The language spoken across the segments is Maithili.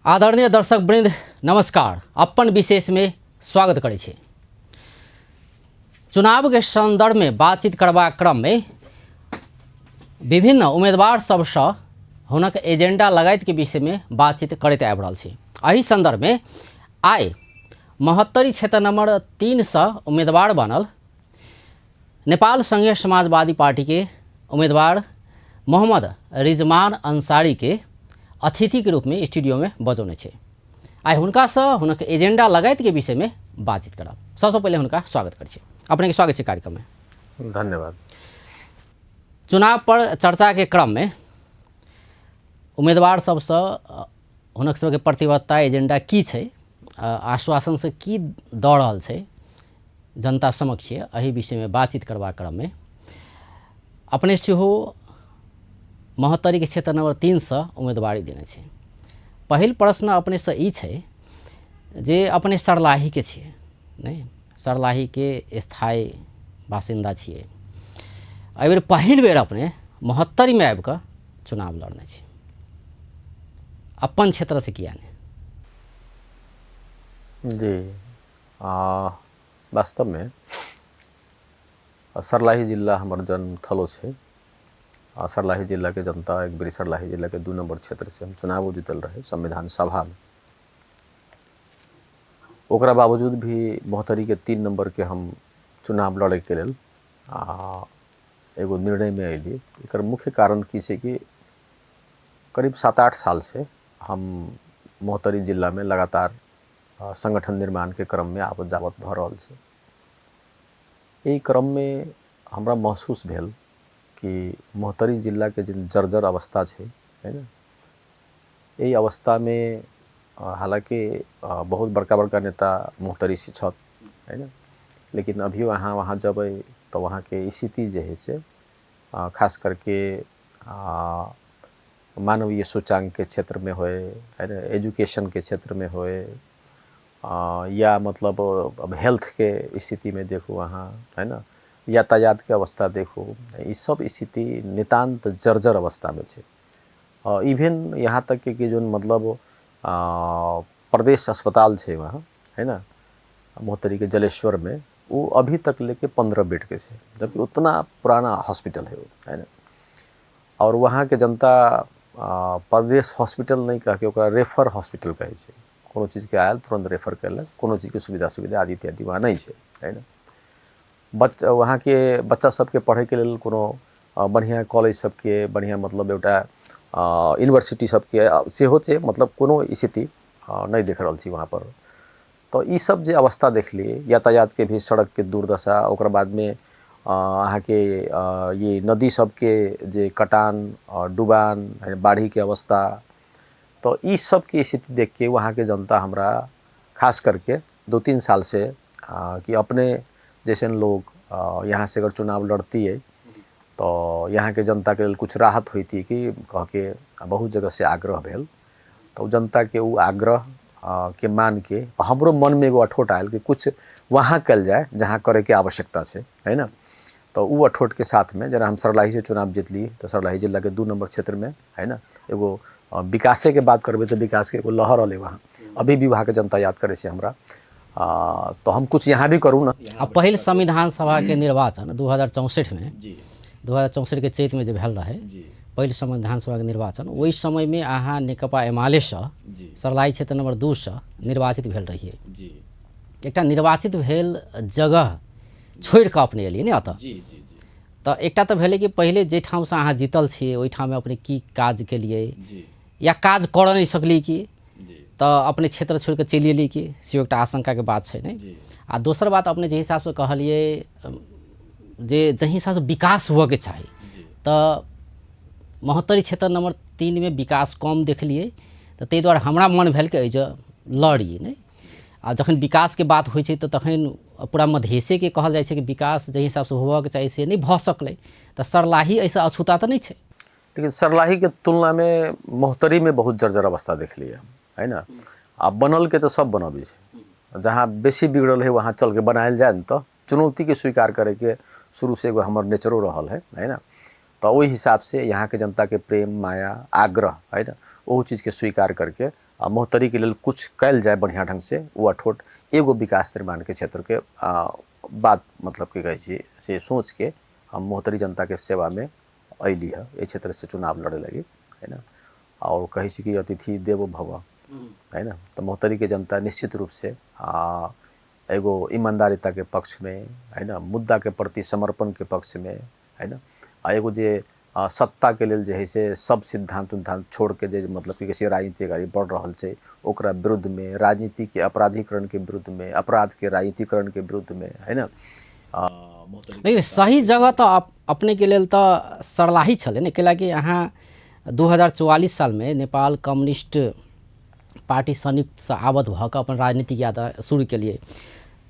आदरणीय दर्शक वृंद नमस्कार। अपन विशेष में स्वागत करै छी। चुनाव के संदर्भ में बातचीत करबाक क्रम में विभिन्न उम्मीदवार सबसँ हुनक एजेंडा लगायत के विषय में बातचीत करैत आबि रहल छी। एहि संदर्भ में आइ महोत्तरी क्षेत्र नंबर 3 सँ उम्मीदवार बनल नेपाल संघीय समाजवादी पार्टी के उम्मीदवार मोहम्मद रिजवान अंसारी के अतिथि के रूप में स्टूडियो में बजौने छै। आइ हुनकासँ हुनक एजेंडा लगायत के विषय में बातचीत करब। सबसँ पहिले हुनका स्वागत करै छी। अपने के स्वागत छै कार्यक्रम में। धन्यवाद। चुनाव पर चर्चा के क्रम में उम्मीदवार सबसँ हुनक सबके प्रतिबद्धता एजेंडा की छै, आश्वासन से की दऽ रहल छै जनता समक्ष, एहि विषयमे बातचीत करबाक क्रममे अपने सेहो महोत्तरीके क्षेत्र नंबर 3 सँ उम्मीदवारी देने छी। पहिल प्रश्न अपनेसँ ई छै जे अपने सर्लाहीके छियै नहि, सर्लाहीके स्थायी बासिन्दा छियै। एहिबेर पहिल बेर अपने महोत्तरीमे आबि कऽ चुनाव लड़ने छी, अपन क्षेत्रसँ किया नहि? जी, वास्तवमे सर्लाही जिला हमर जन्मथलो छै। आ सर्लाही जिलाके जनता एक बेर सर्लाही जिलाके 2 नंबर क्षेत्र से हम चुनावो जीतल रहे संविधान सभामे। ओकरा बावजूद भी महोत्तरीके 3 नंबर के हम चुनाव लड़ैके लेल एगो निर्णयमे अयली। एकर मुख्य कारण की छै कि करीब 7-8 साल से हम महोत्तरी जिलामे लगातार संगठन निर्माणके क्रममे आवत जावत भऽ रहल छै। एहि क्रममे हमरा महसूस भेल कि महोत्तरी जिलाके जे जर्जर अवस्था छै, है ने, एहि अवस्थामे हालाँकि बहुत बड़का बड़का नेता महोत्तरी से छथि, है ने, लेकिन अभियो अहाँ वहाँ जबै तऽ वहाँके स्थिति जे है से खास करके मानवीय सूचांक के क्षेत्र में होए, है ना, एजुकेशन के क्षेत्र में होए, या मतलब अब हेल्थ के स्थिति में देखू अहाँ, है ना, यातायात के अवस्था देखू, ई सब स्थिति नितान्त जर्जर अवस्था में छै। इवन यहाँ तक कि जोन मतलब प्रदेश अस्पताल छै वहाँ, है ना, महोत्तरी के जलेश्वर में, वो अभी तक लेके 15 बेड के छै, जबकि उतना पुराना हॉस्पिटल है वो, है ना। और वहाँके जनता प्रदेश हॉस्पिटल नहि कहिके ओकरा रेफर हॉस्पिटल कहै छै। कोनो चीजके आयल तुरन्त रेफर कयलक, कोनो चीजके सुविधा सुविधा आदि इत्यादि वहाँ नहि छै, है ना। वहाँके बच्चा सबके पढ़ैके लेल कोनो बढ़िआँ कॉलेज सबके, बढ़िआँ मतलब एउटा यूनिवर्सिटी सबके सेहो छै, मतलब कोनो स्थिति नहि देख रहल छी वहाँपर। तऽ ई सब जे अवस्था देखलियै, यातायातके भी सड़कके दुर्दशा, ओकर बादमे अहाँके ये नदी सबके जे कटान, डुबान, बाढ़िके अवस्था, तऽ ई सबके स्थिति देखके वहाँके जनता हमरा खास करके 2-3 साल से कि अपने जैसन लोग यहाँ से अगर चुनाव लड़ती है तो यहाँके जनताके लेल कुछ राहत होती कि कहके बहुत जगह से आग्रह भेल। तऽ जनताके ओ आग्रह के मान के हमरो मनमे एगो अठोट आयल कि कुछ वहाँ कयल जाय जहाँ करैके आवश्यकता छै, है ना। तऽ ओ अठोटके साथमे जेना हम सर्लाहीसँ चुनाव जीतली तऽ सर्लाही जिलाके 2 नंबर क्षेत्रमे, है ना, एगो विकासेके बात करबै तऽ विकासके एगो लहर अलै वहाँ, अभी भी वहाँके जनता याद करै छै हमरा। तऽ हम कुछ यहाँ भी करू ना। आ पहिल संविधान सभाके निर्वाचन 2064 में, 2064 के चैत में जे भेल रहे पहिल संविधान सभाके निर्वाचन, ओहि समयमे अहाँ नेकपा एमालेसँ सर्लाही क्षेत्र नंबर 2 सँ निर्वाचित भेल रहियै। एकटा निर्वाचित भेल जगह छोड़ि कऽ अपने एलियै ने एतऽ। तऽ एकटा तऽ भेलै कि पहिले जाहि ठामसँ अहाँ जीतल छियै ओहि ठाममे अपने की काज केलियै या काज करऽ नहि सकलियै कि तऽ अपने क्षेत्र छोड़ि कऽ चलि एलियै कि, सेहो एकटा आशंकाके बात छै ने। आ दोसर बात अपने जाहि हिसाबसँ कहलियै जे जाहि हिसाबसँ विकास हुअके चाही तऽ महोत्तरी क्षेत्र नंबर 3 मे विकास कम देखलियै, तऽ ताहि दुआरे हमरा मन भेल कि एहि जे लड़ी नहि। आ जखन विकासके बात होइ छै तऽ तखन पूरा मधेशेके कहल जाइ छै कि विकास जाहि हिसाबसँ होबऽके चाही से नहि भऽ सकलै, तऽ सर्लाही एहिसँ अछूता तऽ नहि छै। लेकिन सर्लाहीके तुलनामे महोत्तरीमे बहुत जर्जर अवस्था देखलियै, है ना। आ बनलके तऽ सब बनबै छै, जहाँ बेसी बिगड़ल है वहाँ चलके बनायल जाय ने, तऽ चुनौतीके स्वीकार करैके शुरूसँ एगो हमर नेचरो रहल है, है ना। तऽ ओहि हिसाबसँ यहाँके जनताके प्रेम माया आग्रह, है ना, ओहू चीजके स्वीकार करके महोत्तरीके लेल कुछ कयल जाय बढ़िआँ ढङ्गसँ, ओ अठोट एगो विकास निर्माणके क्षेत्रके बात मतलब की कहै छी से सोचके हम महोत्तरी जनताके सेवामे अयली है, एहि क्षेत्रसँ चुनाव लड़े लगी, है ना। आओर कहै छी कि अतिथि देवो भव, है ना। तऽ महोत्तरीके जनता निश्चित रूपसँ एगो ईमानदारिताके पक्षमे, है ना, मुद्दाके प्रति समर्पणके पक्षमे, है ना, आ एगो जे सत्ताके लेल जे है से सब सिद्धांत उद्धांत छोड़के जे मतलब की कहै छै राजनीति अगाडि बढ़ि रहल छै ओकरा विरुद्धमे, राजनीतिके अपराधीकरणके विरुद्धमे, अपराधके राजनीतिकरणके विरुद्धमे, है ना। लेकिन सही जगह तऽ अपनेके लेल तऽ सर्लाही छलै ने, कैलाकि अहाँ 2044 सालमे नेपाल कम्युनिस्ट पार्टी संयुक्तसँ आबद्ध भऽ कऽ अपन राजनीतिक यात्रा शुरू केलियै।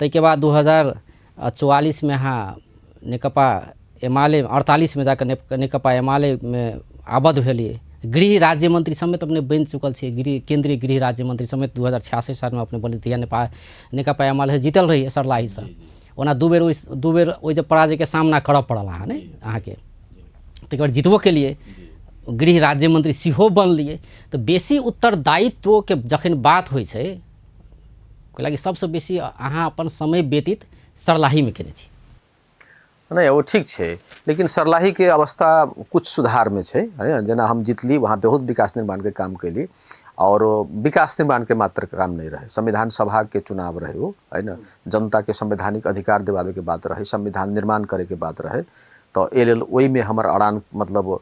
ताहिके बाद 2044मे अहाँ नेकपा एमाले 48मे जाकऽ नेकपा एमालेमे आबद्ध भेलियै। गृह राज्य मंत्री समेत अपने बनि चुकल छियै, गृह केंद्रीय गृह राज्य मंत्री समेत 2066 सालमे अपने बनल। तहिया नेकपा एमाले जीतल रहियै सर्लाहीसँ। ओना दू बेर ओहि जे पराजयके सामना करऽ पड़ल अहाँ ने अहाँके, ताहिके बाद जीतबो केलियै, गृह राज्य मंत्री सेहो बनलियै। तऽ बेसी उत्तरदायित्वके जखन बात होइ छै, कैलाकि सबसँ बेसी अहाँ अपन समय व्यतीत सर्लाहीमे केने छी। नहि, ओ ठीक छै, लेकिन सर्लाहीके अवस्था कुछ सुधारमे छै, है ना। जेना हम जितली वहाँ बहुत विकास निर्माणके काम कयली, आओर विकास निर्माणके मात्र काम नहि रहै, संविधान सभाके चुनाव रहै ओ, है ना। जनताके संवैधानिक अधिकार दिवाबैके बात रहै, संविधान निर्माण करैके बात रहै। तऽ एहि लेल ओहिमे हमर अड़ान मतलब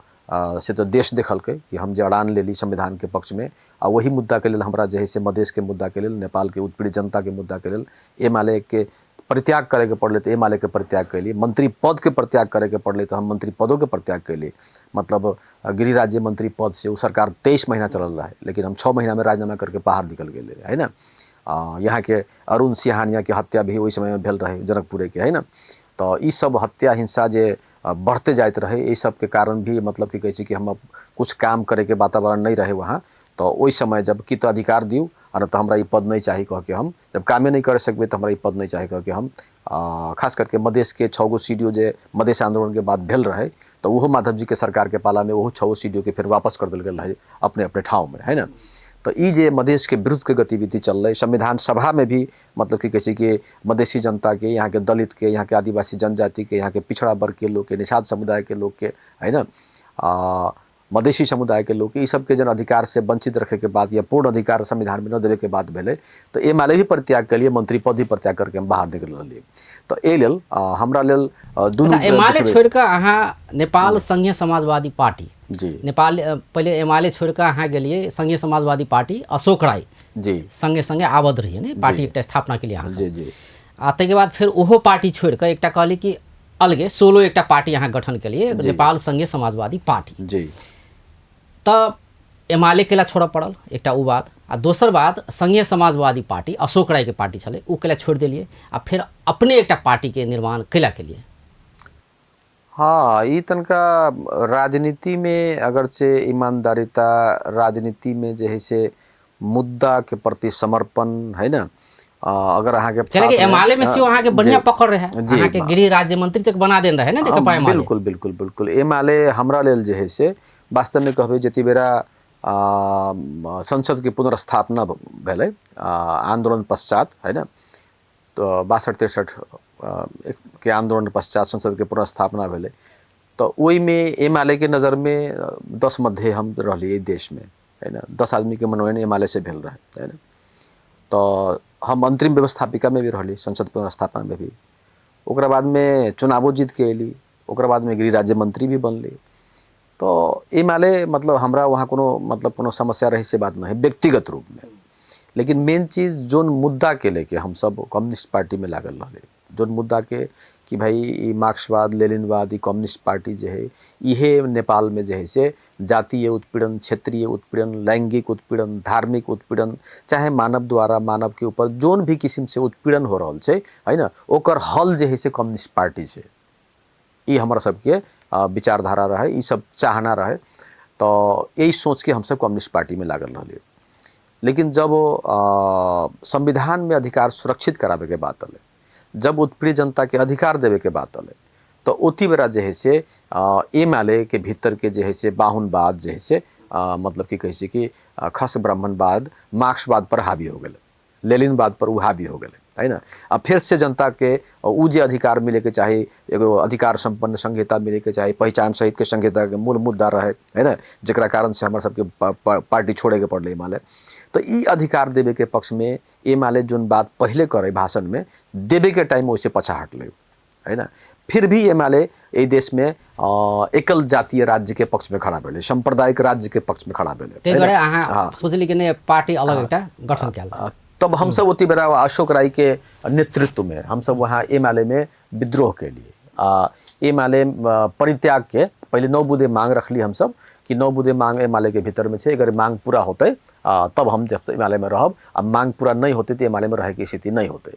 से तऽ देश देखलकै कि हम जे अड़ान लेली संविधानके पक्षमे, आ ओही मुद्दाके लेल हमरा जे है से मधेशके मुद्दाके लेल, नेपालके उत्पीड़ित जनताके मुद्दाके लेल एमालेके परित्याग करैके पड़लै तऽ एमालेके परित्याग कयली, मंत्री पदके परित्याग करैके पड़लै तऽ हम मंत्री पदोके परित्याग कयली। मतलब गृह राज्य मंत्री पद से ओ सरकार 23 महीना चलल रहै, लेकिन हम 6 महीनामे राजीनामा करके बाहर निकल गेल है ना। यहाँके अरुण सिंहानियाके हत्या भी ओहि समयमे भेल रहै जनकपुरेके, है ना। तऽ ई सब हत्या हिंसा जे बढ़ते जाइत रहै, एहि सबके कारण भी मतलब की कहै छै कि हम कुछ काम करैके वातावरण नहि रहै वहाँ। तऽ ओहि समय जब कि तऽ अधिकार दियौ आ नहि तऽ हमरा ई पद नहि चाही कह के हम जब कामे नहि कर सकबै तऽ हमरा ई पद नहि चाही कह के हम खास करके मधेशके 6 गो सी डी ओ जे मधेश आंदोलनके बाद भेल रहै, तऽ ओहो माधव जीके सरकारके पालामे ओहो 6 गो सी डी ओ के फेर वापस कर देल गेल रहै अपने अपने ठाँवमे, है ना। तऽ ई जे मधेशके विरुद्धके गतिविधि चललै, संविधान सभामे भी मतलब की कहै छै कि मधेशी जनताके, यहाँके दलितके, यहाँके आदिवासी जनजातिके, यहाँके पिछड़ा वर्गके लोकके, निषाद समुदायके लोकके, है ना, मधेशी समुदायके लोकके, ई सबके जन अधिकार से वंचित रखैके बात या पूर्ण अधिकार संविधानमे न देबैके बात भेलै, तऽ एमाले भी परित्याग केलियै, मंत्री पद भी परित्याग करके हम बाहर निकलि रहलियै। तऽ एहि लेल हमरा लेल दुनू एमाले छोड़ि कऽ अहाँ नेपाल संघीय समाजवादी पार्टी जी नेपाल पहिले एमाले छोड़ि कऽ अहाँ गेलियै संघीय समाजवादी पार्टी अशोक राय जी संगे संगे आबद्ध रहियै ने, पार्टी एकटा स्थापना केलियै अहाँ जी जी। आ ताहिके बाद फेर ओहो पार्टी छोड़ि कऽ एकटा कहली कि अलगे सोलो एकटा पार्टी अहाँ गठन केलियै, नेपाल संघीय समाजवादी पार्टी जी। तऽ एमाले केला छोड़ऽ पड़ल एकटा ओ बात, आ दोसर बात संघीय समाजवादी पार्टी अशोक रायके पार्टी छलै ओ केला छोड़ि देलियै आ फेर अपने एकटा पार्टीके निर्माण केला केलियै। हाँ, ई तनका राजनीतिमे अगर से ईमानदारिता, राजनीतिमे जे है से मुद्दाके प्रति समर्पण, है ना, अगर अहाँके कैलाकि एमाले में सेहो अहाँके बढ़िया पकड़ रहे, अहाँके गृह राज्य मंत्री तक बना देने रहे ने नेकपा एमाले। बिल्कुल बिल्कुल बिल्कुल। एमाले हमरा लेल जे है से वास्तवमे कहबै जति बेरा संसदके पुनर्स्थापना भेलै आन्दोलन पश्चात, है ना, तऽ 62-63 के आन्दोलन पश्चात संसदके पुनर्स्थापना भेलै, तऽ ओहिमे एमालेके नजरमे 10 मध्ये हम रहलियै देशमे, है ना। 10 आदमीके मनोनयन एमाले से भेल रहै, है ना। तऽ हम अंतरिम व्यवस्थापिकामे भी रहली संसद पुनर्स्थापनामे भी, ओकरा बादमे चुनावो जीतके अयली, ओकरा बादमे गृह राज्य मंत्री भी बनली। तऽ एमाले मतलब हमरा वहाँ कोनो मतलब कोनो समस्या रहै से बात नहि व्यक्तिगत रूपमे, लेकिन मेन चीज जोन मुद्दाके लेके हमसब कम्युनिस्ट पार्टीमे लागल रहली, जोन मुद्दाके कि भाई ई मार्क्सवाद लेनिनवाद ई कम्युनिस्ट पार्टी जे है इहे नेपालमे जे है से जातीय उत्पीड़न, क्षेत्रीय उत्पीड़न, लैंगिक उत्पीड़न, धार्मिक उत्पीड़न, चाहे मानव द्वारा मानव के ऊपर जोन भी किसिम से उत्पीड़न हो रहल छै, है ना, ओकर हल जे है से कम्युनिस्ट पार्टी छै। ई हमरा सबके विचारधारा रहै, ई सब चाहना रहै, तऽ एहि सोचके हमसब कम्युनिस्ट पार्टीमे लागल रहलियै। लेकिन जब संविधानमे अधिकार सुरक्षित कराबैके बात अलै, जब उत्पीड़ित जनताके अधिकार देबैके बात अलै, तऽ ओती बेरा जे है से एमाले के भीतर के जे है से बाहुनवाद जे है से मतलब की कहै छै कि खस ब्राह्मणवाद मार्क्सवाद पर हावी हो गेलै, लेनिनवाद पर ओ हावी हो गेलै, है ना। आ फिर से जनता के उ जे अधिकार मिलैके चाही, एगो अधिकार सम्पन्न संहिता मिलैके चाही, पहिचान सहितके संहिताके मूल मुद्दा रहे, है ना, जकरा कारण से हमर सबके पार्टी छोड़ेके पड़लै एमाले। तऽ ई अधिकार देबेके पक्षमे एमाले जोन बात पहिले करै भाषणमे, देबेके टाइम ओहिसँ पछा हटलै, है ना। फिर भी एमाले एहि देशमे एकल जातीय राज्यके पक्षमे खड़ा भेलै, सांप्रदायिक राज्यके पक्षमे खड़ा भेलै। ताहि दुआरे अहाँ सोचली कि नहि पार्टी अलग एकटा गठन कयल। तब हमसब ओती बेरा अशोक राय के नेतृत्व में हमसब वहाँ एमाले में विद्रोह के लिए एमाले परित्याग के पहले 9 बुँदे मांग रखली हमसब कि 9 बुँदे मांग एमाले के भीतर में छै, अगर मांग पूरा होते तब हम जब एमाले में रहब, आ मांग पूरा नहीं होते तो एमाले में रहे के स्थिति नहीं होते।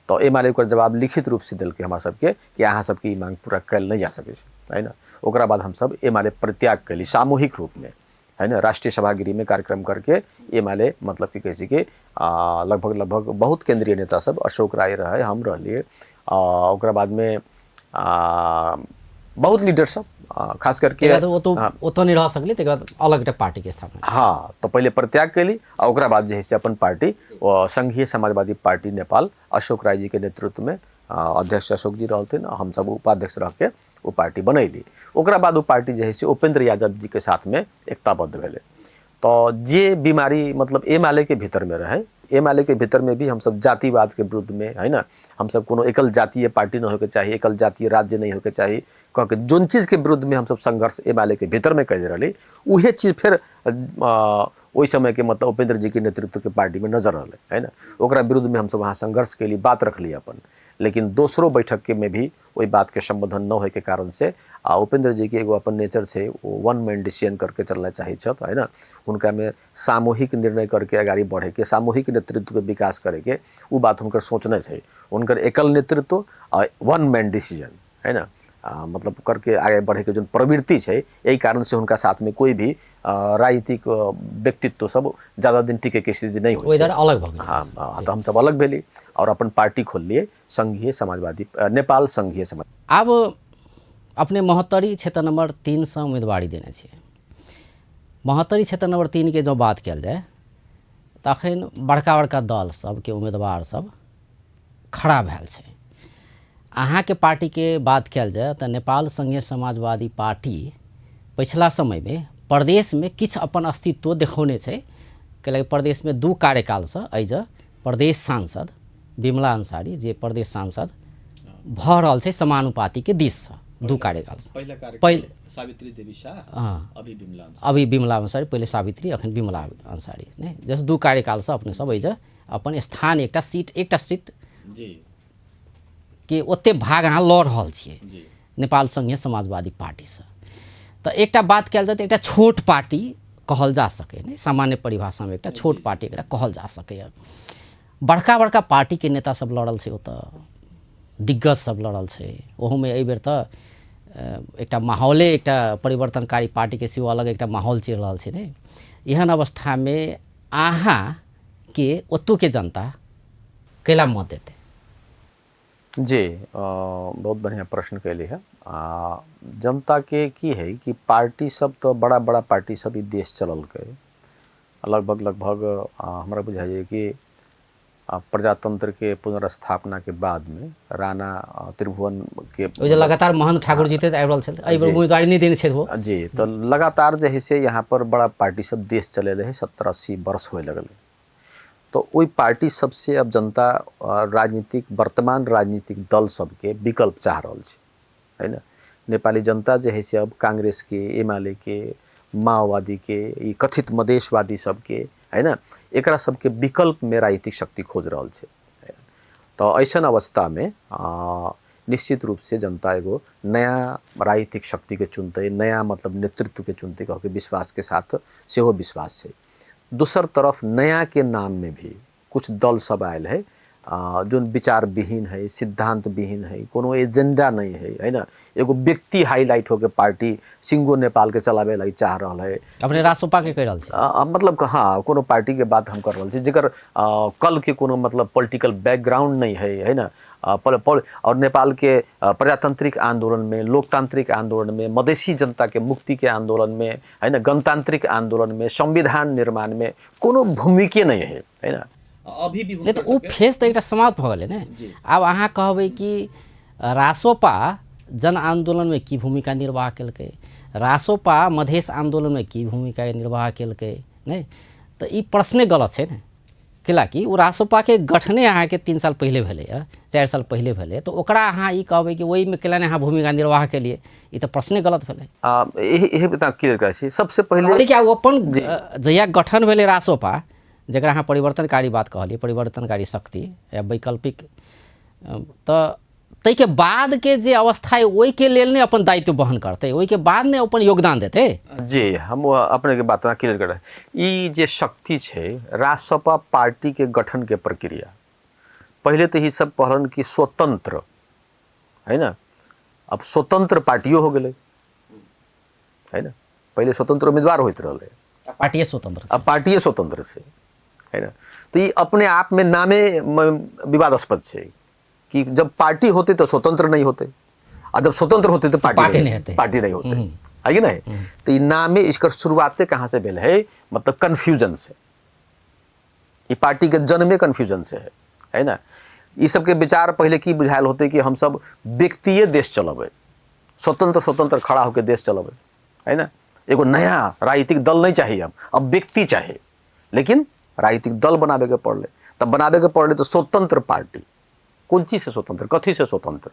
तो एमाले ओकर जवाब लिखित रूप से देलकै हमरा सबके कि अहाँ सबके ई मांग पूरा कयल नहीं जा सकै छै, है ना। ओकरा बाद हमसब एमाले परित्याग कैली सामूहिक रूप में, है ना। राष्ट्रीय सभागृह में कार्यक्रम करके एमाले मतलब कि कहै छै कि लगभग लगभग बहुत केंद्रीय नेता सब, अशोक राय रहे, हम रहलिए, ओकरा बाद में बहुत लीडर सब, खास करके ओतऽ नहीं रह सकली, तकर बाद अलग एकटा पार्टी के स्थापना। हाँ, तो पहले परित्याग कैली आ ओकरा बाद जे है से अपन पार्टी संघीय समाजवादी पार्टी नेपाल अशोक राय जी के नेतृत्व में अध्यक्ष अशोक जी रहलथिन, हम सब उपाध्यक्ष रह के वो पार्टी बनैली। ओकरा बाद वो पार्टी जे है से उपेंद्र यादव जी के साथ में एकताबद्ध भेलै। तो जे बीमारी मतलब एमाले के भीतर में रहे, एमाले के भीतर में भी हमसब जातिवाद के विरुद्ध में, है ना, हमसब कोनो एकल जातीय पार्टी न होके चाही, एकल जातीय राज्य नहीं होके चाही कह के जोन चीज़ के विरुद्ध में हमसब संघर्ष एमाले के भीतर में कैले रहली, उहे चीज़ फिर ओहि समय के मतलब उपेंद्र जी के नेतृत्व के पार्टी में नजर रहलै, है ना। ओकरा विरुद्ध में हमसब वहाँ संघर्ष के लिए बात रखली अपन, लेकिन दोसरो बैठक के में भी ओहि बात के संबोधन न होए के कारण से आ उपेंद्र जी के एगो अपन नेचर छै, वो वन मैन डिसीजन करके चलना चाहै छथि, है ना। हुनका में सामूहिक निर्णय करके अगाडि बढ़ेके, सामूहिक नेतृत्व के विकास करेके उ बात हुनकर सोच नहि छै। हुनकर एकल नेतृत्व आ वन मैन डिसीजन, है ना, मतलब करके आगे बढ़ेके जोन प्रवृत्ति छै, एहि कारण से हुनका साथ में कोई भी राजनीतिक व्यक्तित्व सब ज़्यादा दिन टिके के स्थिति नहीं होइ छै। अलग भऽ गेल। हाँ, तो हम सब अलग भेली और अपन पार्टी खोललिए संघीय समाजवादी नेपाल संघीय समाज। आब अपने महोत्तरी क्षेत्र नंबर 3 से उम्मीदवारी देने छियै। महोत्तरी क्षेत्र नंबर 3 के जो बात कयल जाय तऽ अखन बड़का बड़का दल सबके उम्मीदवार सब खड़ा भेल छै। अहाँके पार्टीके बात कयल जाय तऽ नेपाल संघीय समाजवादी पार्टी पछिला समयमे प्रदेशमे किछु अपन अस्तित्व देखौने छै, कैलाकि प्रदेशमे 2 कार्यकालसँ एहिज प्रदेश सांसद विमला अंसारी जे प्रदेश सांसद भऽ रहल छै समानुपातिके दिससँ 2 कार्यकालसँ। पहिले सावित्री देवी शाह, अभी विमला अंसारी, अभी विमला अंसारी, पहिले सावित्री अखन विमला अंसारी, नहि जस 2 कार्यकालसँ अपने सब एहिज अपन स्थान एकटा सीट जी के ओते भाग अहाँ लऽ रहल छियै नेपाल संघीय समाजवादी पार्टीसँ। तऽ एकटा बात कयल जाय तऽ एकटा छोट पार्टी कहल जा सकैए, नहि सामान्य परिभाषामे एकटा छोट पार्टी एकरा कहल जा सकैए। बड़का बड़का पार्टीके नेता सब लड़ल छै, ओतऽ दिग्गज सब लड़ल छै। ओहूमे एहिबेर तऽ एकटा माहौले एकटा परिवर्तनकारी पार्टीके सेहो अलग एकटा माहौल चलि रहल छै ने। एहन अवस्थामे अहाँके ओतुके जनता कैला मत देतै? जी, बहुत बढ़िया प्रश्न कैली है। जनता के की है कि पार्टी सब तो बड़ा बड़ा पार्टी सब ई देश चललकै, लगभग लगभग हमरा बुझाइए कि प्रजातंत्र के पुनर्स्थापना के बाद में राणा त्रिभुवन के ओहि जे लगातार महंत ठाकुर जीते आबि रहल छथि, एहि बेर उम्मीदवारी नहि देने छथि वो जी। तो लगातार जे है से यहाँ पर बड़ा पार्टी सब देश चले रहे, 70-80 वर्ष होए लगल। तो ओहि पार्टी सबसे अब जनता राजनीतिक वर्तमान राजनीतिक दल सबके विकल्प चाह रहल छै, है ना। नेपाली जनता जे है से अब कांग्रेस के, एमाले के, माओवादी के, ई कथित मधेशवादी सबके, है ना, एकरा सबके विकल्प में राजनीतिक शक्ति खोज रहल छै। तो ऐसन अवस्था में निश्चित रूप से जनता एगो नया राजनीतिक शक्ति के चुनतै, नया मतलब नेतृत्व के चुनतै कह के विश्वास के साथ सेहो विश्वास छै। दोसर तरफ नया के नाम में भी कुछ दल सब आयल है, जोन विचार विहीन है, सिद्धांत विहीन है, कोनो एजेंडा नहीं है, है ना। एगो व्यक्ति हाईलाइट होके पार्टी सिंगो नेपाल के चलावे लागि चाह रहल है। अपने रासोपा के कहि रहल छी? मतलब हाँ, कोनो पार्टी के बात हम कर रहल छी जेकर कल के कोनो मतलब पॉलिटिकल बैकग्राउंड नहीं है, है ना। और नेपाल के प्रजातांत्रिक आंदोलन में, लोकतांत्रिक आंदोलन में, मधेसी जनता के मुक्ति के आंदोलन में, है ना, गणतांत्रिक आंदोलन में, संविधान निर्माण में कोनो भूमिके नहीं है, है ना। अभी भी नहीं, तऽ ओ फेज तऽ एकटा समाप्त भऽ गेलै ने। आब अहाँ कहबै कि रासोपा जन आंदोलन में की भूमिका निर्वाह केलकै, रासोपा मधेश आंदोलन में की भूमिका निर्वाह केलकै, नहि तऽ ई प्रश्ने गलत छै ने। कैलाकि ओ रासोपाके गठने अहाँके 3 साल पहिले भेलैए, 4 साल पहिले भेलै, तऽ ओकरा अहाँ ई कहबै कि ओहिमे कैला नहि अहाँ भूमिका निर्वाह केलियै, ई तऽ प्रश्ने गलत भेलै। एही क्लियर करै छी सबसे पहिले। देखिए, ओ अपन जहिया गठन भेलै रासोपा, जकरा अहाँ परिवर्तनकारी बात कहलियै, परिवर्तनकारी शक्ति या वैकल्पिक, तऽ ताहिके बादके जे अवस्था है ओहिके लेल नहि अपन दायित्व वहन करतै, ओहिके बाद नहि अपन योगदान देतै। जी, हम अपने के बात क्लियर कर, ई जे शक्ति छै रासपा पार्टी के गठन के प्रक्रिया पहले तो ई सब कहलन कि स्वतंत्र, है ना। अब स्वतंत्र पार्टियो हो गेलै, है ना। पहले स्वतंत्र उम्मीदवार होइत रहलै, पार्टिए स्वतंत्र, अब पार्टिए स्वतंत्र छै, है ना। तो ई अपने आप में नामे विवादास्पद छै कि जब पार्टी होते तो स्वतंत्र नहीं होते, आ जब स्वतंत्र होते तो पार्टी नहीं होते, पार्टी नहीं होते, है कि नहीं। तो ई नामे इसकर शुरुआते कहाँ से भेल है, मतलब कन्फ्यूजन से, ई पार्टी के जन्मे कन्फ्यूजन से है ना। ई सबके विचार पहले की बुझायल होते कि हम सब व्यक्तिये देश चलबै, स्वतंत्र स्वतंत्र खड़ा होके देश चलबै, है ना। एगो नया राजनीतिक दल नहीं चाहिए, हम अब व्यक्ति चाहिए, लेकिन राजनीतिक दल बनाबे के पड़ले, तब बनाबे के पड़ले तो स्वतंत्र पार्टी, कोन चीज से स्वतंत्र, कथी से स्वतंत्र,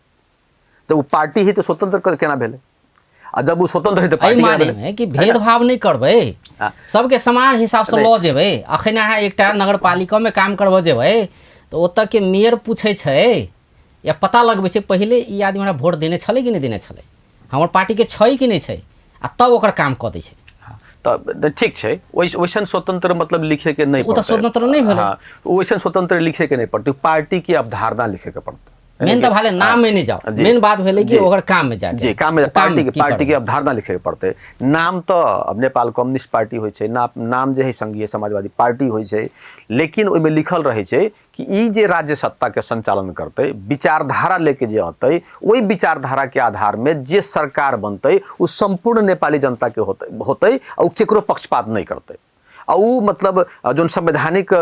जब वो पार्टी ही तो स्वतंत्र केना भेलै, आ जब वो स्वतंत्र है तो पार्टी माने में कि भेदभाव नहीं करबै, सबके समान हिसाब से लऽ जेबै। अखन अहाँ एकटा नगरपालिका में काम करबऽ जेबै तऽ ओतऽ के मेयर पूछै छै या पता लगबै छै पहिले ई आदमी हमरा वोट देने छलै कि नहि देने छलै, हमर पार्टी के छै कि नहि छै, आ तब ओकर काम कऽ दै छै। तऽ ठीक छै, वैसन स्वतंत्र मतलब लिखे के नहीं ओ तऽ स्वतंत्र नहीं भेलै। हाँ, वैसन स्वतंत्र लिखे के नहीं पड़तै, पार्टी के अवधारणा लिखे के पड़तै। मेन तऽ भाले नाम में नहीं जाओ, मेन बात भेलै कि ओकर काम में जाए, जी काम में, पार्टी के अवधारणा लिखे के पड़तै। नाम तऽ अब नेपाल कम्युनिस्ट पार्टी होइ छै, नाम जे है संघीय समाजवादी पार्टी होइ छै, लेकिन ओहिमे लिखल रहै छै कि ई जे राज्य सत्ता के संचालन करतै, विचारधारा लेके जे अतै, ओहि विचारधारा के आधार में जे सरकार बनतै ओ सम्पूर्ण नेपाली जनता के होतै, आ ओ केकरो पक्षपात नहीं करतै, आ उ मतलब जोन संवैधानिक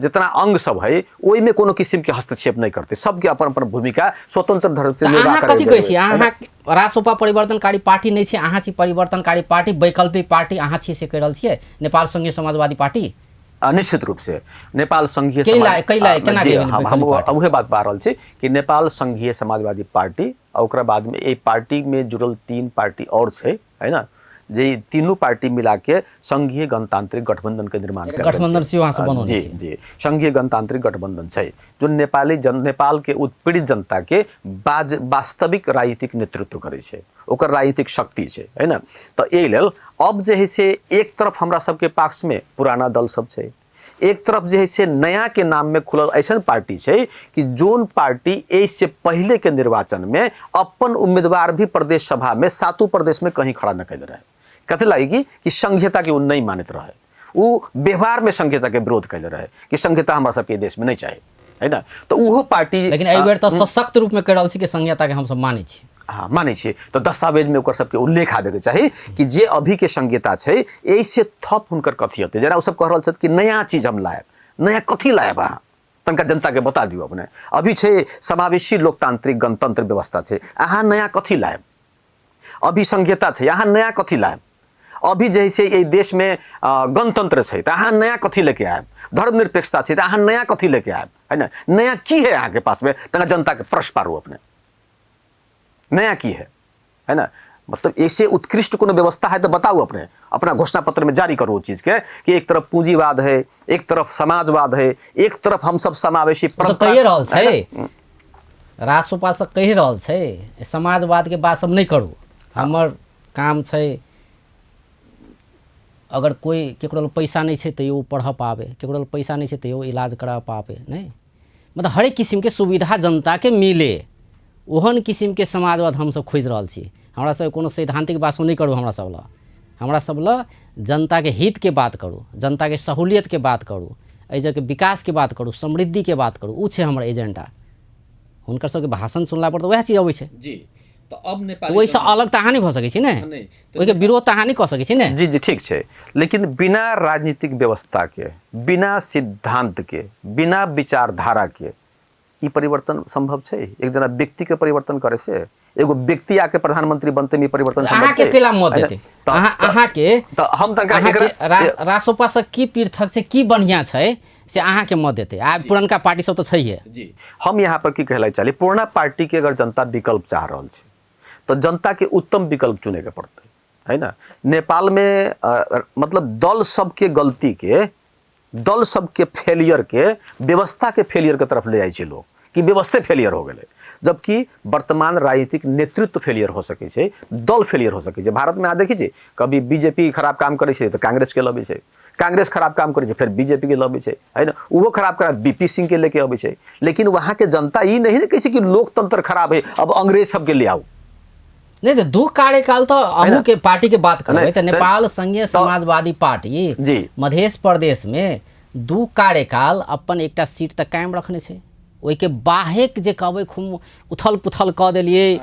जितना अंग सब है ओहिमे कोनो किसिम के हस्तक्षेप नहीं करतै, सबके अपन अपन भूमिका स्वतंत्र ढंग से निर्वाह करै। कथी कहै छी अहाँ? रासोपा परिवर्तनकारी पार्टी नहीं छै, अहाँ छी परिवर्तनकारी पार्टी, वैकल्पिक पार्टी अहाँ छी से कहि रहल छियै, नेपाल संघीय समाजवादी पार्टी? निश्चित रूप से नेपाल संघीय हम उहे बात पा रहल छी कि नेपाल संघीय समाजवादी पार्टी आ ओकरा बाद में एहि पार्टी में जुड़ल 3 पार्टी और छै, है ना, जे तीनों पार्टी मिला के संघीय गणतांत्रिक गठबंधन के निर्माण गठबंधन से वहाँ से बनौने जी जी, संघीय गणतांत्रिक गठबंधन छै जो नेपाली नेपाल के उत्पीड़ित जनता के वास्तविक राजनीतिक नेतृत्व करै छै, ओकर राजनीतिक शक्ति छै, है ना। तऽ एहि लेल अब जे है से एक तरफ हमरा सबके पक्ष में पुराना दल सब छै, एक तरफ जे है से नया के नाम में खुलल ऐसन पार्टी छै कि जोन पार्टी एहि से पहले के निर्वाचन में अपन उम्मीदवार भी प्रदेश सभा में 7 प्रदेश में कहीं खड़ा न कैले रहे, कथी लागि कि संघीयता के ओ नहीं मानैत रहे, ओ व्यवहार में संघीयता के विरोध कैले रहे कि संघीयता हमरा सबके देश में नहीं चाही, है ना। तो उहो पार्टी लेकिन एहि बेर तऽ सशक्त रूप में कहि रहल छी कि संघीयता के हमसब मानै छी। हाँ मानै छियै, तऽ दस्तावेज में ओकर सबके उल्लेख आबे के चाही कि जे अभी के संघीयता छै एहि से थप हुनकर कथी हेतै। जेना ओ सब कह रहल छथि कि नया चीज हम लायब, नया कथी लायब अहाँ, तनका जनता के बता दियौ अपने। अभी छै समावेशी लोकतांत्रिक गणतंत्र व्यवस्था छै, अहाँ नया कथी लायब? अभी संघीयता छै, अहाँ नया कथी लायब? अभी जे है से एहि देश में गणतंत्र छै तऽ अहाँ नया कथी लेके आयब? धर्मनिरपेक्षता छै तऽ अहाँ नया कथी लेके आयब, है ना। नया की है अहाँके पास में, तनका जनता के प्रश्न पारू अपने, नया की है, है ना। मतलब ऐसे उत्कृष्ट कोनो व्यवस्था है तो बताओ अपने, अपना घोषणा पत्र में जारी करो चीज के कि एक तरफ पूंजीवाद है, एक तरफ समाजवाद है, एक तरफ हम सब समावेशी परंपरा। कहि रहल छै रासोपा सब, कहि रहल छै समाजवाद के बात सब नहीं करू, हमर काम छै अगर कोई केकरो पैसा नहीं छै तैयो पढ़ पावे, केकरो पैसा नहीं छै तैयो इलाज करा पावे, नहीं मतलब हरेक किसिमके सुविधा जनताके मिले, ओहन किसिमके समाजवाद हमसब खोजि रहल छी। हमरा सबके कोनो सैद्धांतिक बात नहि करू, हमरा सब लए, हमरा सब लए जनताके हितके बात करू, जनताके सहूलियतके बात करू, एहि जगहके विकासके बात करू, समृद्धिके बात करू, ओ छै हमर एजेंडा। हुनकर सबके भाषण सुनला पर तऽ वएह चीज अबै छै जी। तऽ अब नेपाली ओहिसँ अलग तऽ अहाँ नहि भऽ सकै छी ने, ओहिके विरोध तऽ अहाँ नहि कऽ सकै छी ने। जी जी ठीक छै, लेकिन बिना राजनीतिक व्यवस्था के, बिना सिद्धांत के, बिना विचारधारा के ई परिवर्तन संभव छै? एक जना व्यक्ति के परिवर्तन करे से एगो व्यक्ति आके प्रधानमंत्री बनते में परिवर्तन संभव अहाँके छै? केला मत है ना? देते अहाँके तऽ हम तनका अहाँके एकरा रासोपा से की पृथक छै, की बढ़िया छै से अहाँके मत देते। आब पुरनका पार्टी सब तऽ छैहे जी। हम यहाँ पर की कहला चाहली, पुराना पार्टी के अगर जनता विकल्प चाह रहल छै तऽ जनता के उत्तम विकल्प चुने के पड़तै, है ना। नेपाल में मतलब दल सबके गलती के, दल सबके फेलियर के, व्यवस्था के फेलियर के तरफ ले जाइ छै लोग कि व्यवस्थे फेलियर हो गेलै, जबकि वर्तमान राजनीतिक नेतृत्व फेलियर हो सकै छै, दल फेलियर हो सकै छै। भारत में अहाँ देखै छी कभी बीजेपी खराब काम करै छै तऽ कांग्रेस के लबै छै, कांग्रेस खराब काम करै छै फेर बीजेपी के लबै छै, है ना। ओहो खराब खराब बीपी सिंह के लेके अबै छै, लेकिन वहाँ के जनता ई नहीं ने कहै छै कि लोकतंत्र खराब है अब अंग्रेज सबके ले आउ। नहीं तो दू कार्यकाल तो अहू के पार्टी के बात करबै नहीं, तऽ नेपाल संघीय समाजवादी पार्टी जी। मध्य प्रदेश में दू कार्यकाल अपन एकटा सीट तऽ कायम रखने छै, ओहिके बाहेक जे कहबै खूब उथल पुथल कऽ देलियै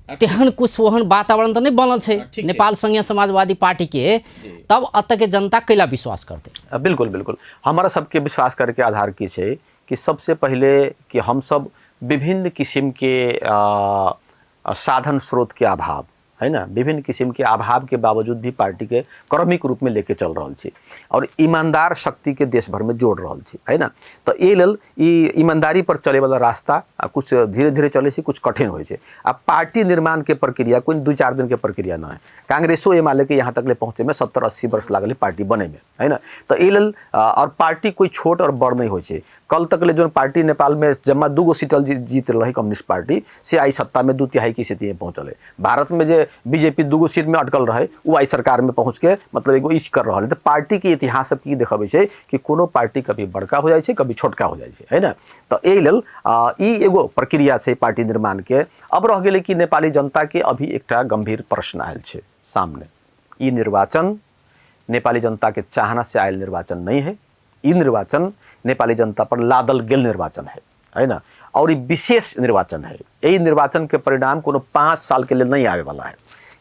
तेहन कुछ ओहन वातावरण तऽ नहि बनल छै ठीक छै। नेपाल संघीय समाजवादी पार्टी के, तब एतऽ के जनता कैला विश्वास करतै? बिल्कुल बिल्कुल, हमारा सबके विश्वास करके आधार की छै कि सबसे पहले कि हम सब विभिन्न किस्म के साधन स्रोत के अभाव है ना, विभिन्न किस्म के अभाव के बावजूद भी पार्टी के क्रमिक रूप में लेके चल रहल छी और ईमानदार शक्ति के देश भर में जोड़ रहल छी, है ना। तो एहि लेल ई ईमानदारी पर चले वाला रास्ता आ कुछ धीरे धीरे चले छै, कुछ कठिन होइ छै। आ पार्टी निर्माण के प्रक्रिया कोई 2-4 दिन के प्रक्रिया न है। कांग्रेसो एमाले के यहाँ तक ले पहुँचे में 70-80 वर्ष लागल पार्टी बने में, है ना। तो एहि लेल और पार्टी कोई छोट और बड़ नहीं होइ छै। कल तक ले जो पार्टी नेपाल में जम्मा 2 गो सीटल जीत रही कम्युनिस्ट पार्टी से आई सत्ता में 2/3 की स्थिति में पहुँचल है। भारत में जे बीजेपी 2 गो सीट में अटकल रहे वो आई सरकार में पहुँच के मतलब एगो इस कर रहा है। तो पार्टी के इतिहास सब की देखबै छै कि कोनो पार्टी कभी बड़का हो जाइ छै कभी छोटका हो जाइ छै, है ना। तो एहि लेल ई एगो प्रक्रिया छै पार्टी निर्माण के। अब रह गेलै कि नेपाली जनता के अभी एकटा गंभीर प्रश्न आयल छै सामने। ई निर्वाचन नेपाली जनता के चाहना से आयल निर्वाचन नहीं है, ई निर्वाचन नेपाली जनता पर लादल गेल निर्वाचन है, है ना। और ई विशेष निर्वाचन है, एहि निर्वाचन के परिणाम कोनो 5 साल के लिए नहीं आवे वाला है।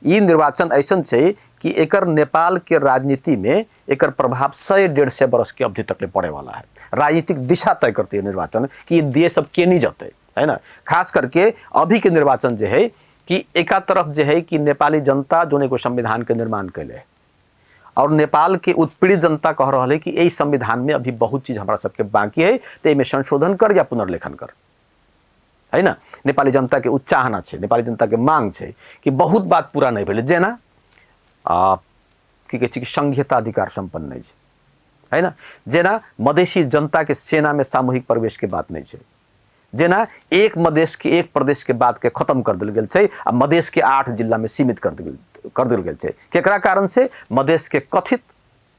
ई निर्वाचन ऐसन छै कि एकर नेपाल के राजनीति में एकर प्रभाव 100-150 वर्ष के अवधि तक ले पड़े वाला है। राजनीतिक दिशा तय करते है निर्वाचन कि ये देश अब केनी जते, है ना। खास करके अभी के निर्वाचन जे है कि एका तरफ जे है कि नेपाली जनता जो एगो संविधान के निर्माण कैले है और नेपाल के उत्पीड़ित जनता कह रहा है कि एहि संविधान में अभी बहुत चीज हमारा सबके बाकी है, तो एहिमे संशोधन कर या पुनर्लेखन कर, है ना। नेपाली जनता के उत्साहना छै, नेपाली जनता के मांग छै कि बहुत बात पूरा नहीं भेलै, जेना की कहै छै कि संघीयता अधिकार सम्पन्न नहीं छै, है ना। जेना मधेसी जनता के सेना में सामूहिक प्रवेश के बात नहीं छै, जेना एक मधेश के एक प्रदेश के बात के खत्म कर देल गेल छै आ मधेश के 8 जिला में सीमित कर देल गेल छै। केकरा कारण से? मधेश के कथित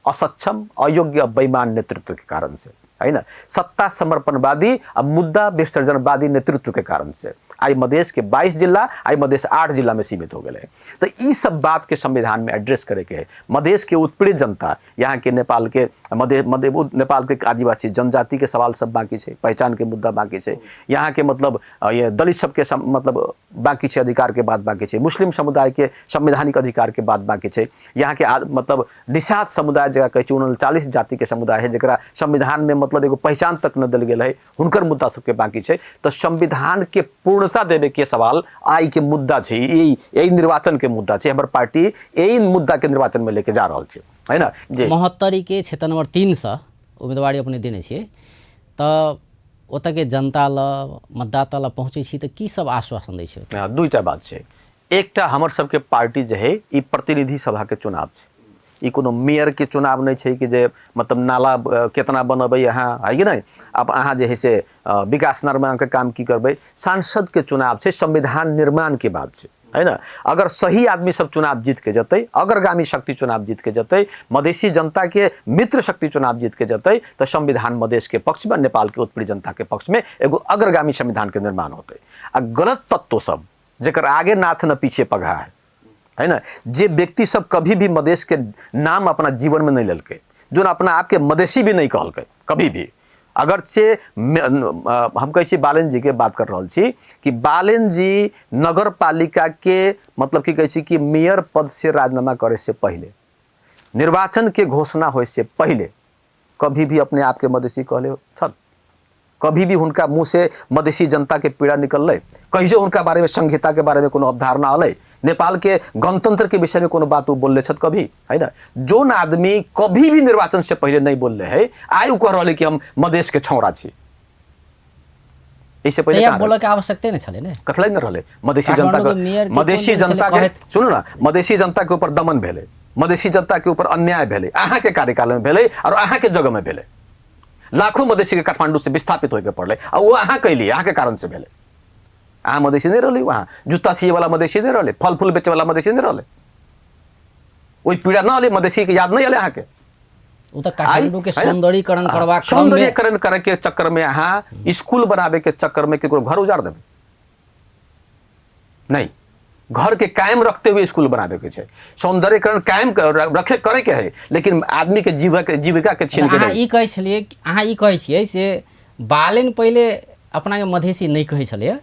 असक्षम अयोग्य बेईमान नेतृत्व के कारण से, है ना। सत्ता समर्पणवादी आ मुद्दा विसर्जनवादी नेतृत्व के कारण से आई मधेश के 22 जिला आई मधेश 8 जिला में सीमित हो गए। तो ई सब बात के संविधान में एड्रेस करे के है। मधेश के उत्पीड़ित जनता, यहाँ के नेपाल के नेपाल के आदिवासी जनजाति के सवाल सब बाकी है, पहचान के मुद्दा बाकी है, यहाँ के मतलब ये दलित सबके मतलब बाकी है, अधिकार के बात बाकी है, मुस्लिम समुदाय के संवैधानिक अधिकार के बात बाकी है, यहाँ के मतलब निषाद समुदाय जकरा कहै छै 39 जाति के समुदाय है जकरा संविधान में मतलब एगो पहचान तक न देल गेल है, हुनकर मुद्दा सबके बाकी छै। तो संविधान के पूर्णता देवे के सवाल आई के मुद्दा छै, यही निर्वाचन के मुद्दा छै। हमर पार्टी यही मुद्दा के निर्वाचन में लेके जा रहल छै, है ना। जी महोत्तरी के क्षेत्र नंबर 3 से उम्मीदवारी अपने देने छियै, तऽ ओतऽ के जनता ल मतदाता ल पहुँचै छी तऽ की सब आश्वासन दै छै? दुईटा बात छै। एकटा हमर सबके पार्टी जे है ई प्रतिनिधि सभा के चुनाव छै, ई कोनो मेयर के चुनाव नहीं छै कि जे मतलब नाला केतना बनबै अहाँ, है कि नहीं। अब अहाँ जे है से विकास निर्माण के काम की करबै, सांसद के चुनाव छै, संविधान निर्माण के बात छै। है ना। अगर सही आदमी सब चुनाव जीत के जतै, अग्रगामी शक्ति चुनाव जीत के जतै, मधेसी जनता के मित्र शक्ति चुनाव जीत के जतै, तो संविधान मधेश के पक्ष में, नेपाल के उत्पीड़ित जनता के पक्ष में एगो अग्रगामी संविधान के निर्माण होतै। आ गलत तत्व सब जेकर आगे नाथ न पीछे पगहा है ना, जे व्यक्ति सब कभी भी मधेश के नाम अपना जीवन में नहीं लेलकै, जोन अपना आपके मधेसी भी नहीं कहलकै कभी भी। अगर से हम कहै छी बालेन जी के बात कर रहल छी कि बालेन जी नगर पालिका के मतलब की कहै छी कि मेयर पद से राजीनामा करे से पहले, निर्वाचन के घोषणा होए से पहले कभी भी अपने आप के मधेसी कहले छल? कभी भी हुनका मुँह से मधेसी जनता के पीड़ा निकललै? कहियो हुनका बारे में संहिता के बारे में कोनो अवधारणा अलै? नेपाल के गणतंत्र के विषय में कोनो बात वो बोलले छथि कभी, है ना? जोन आदमी कभी भी निर्वाचन से पहले नहीं बोलले है, आइ उ कह रहले कि हम मधेश के छौड़ा छी। एहिसे पहले तैया बोलऽ के आवश्यकते नहि छलै ने, कथलाई न रहले मधेसी जनता के, मधेसी जनता के सुनू ना, मधेसी जनता के ऊपर दमन भेलै, मधेसी जनता के ऊपर अन्याय भेलै, अहाँ के कार्यकाल में भेलै और अहाँ के जगह में भेलै। लाखों मधेसी के काठमांडू से विस्थापित होइके पड़लै आ वो अहाँ कैलियै, अहाँ के कारण से भेलै। अहाँ मधेसी नहीं रहलै, वहाँ जुत्ता सिए वाला मधेसी नहीं रहलै, फल फूल बेचे वाला मधेसी नहीं रहलै, ओहि पीड़ा न अलै, मधेसी के याद नहीं अलै अहाँके। ओ तऽ काठमांडू के सौंदर्यीकरण करबाक, सौंदर्यीकरण करे के चक्कर में अहाँ स्कूल बनाबे के चक्कर में केकरो घर उजाड़ देबै? नहीं, घर के कायम रखते हुए स्कूल बनाबे के छै, सौंदर्यीकरण कायम रखे करे के है, लेकिन आदमी के जीविका के छीन के नहीं। ई कहै छलियै, अहाँ ई कहै छियै से बालेन पहिले अपना के मधेसी नहीं कहै छलियै,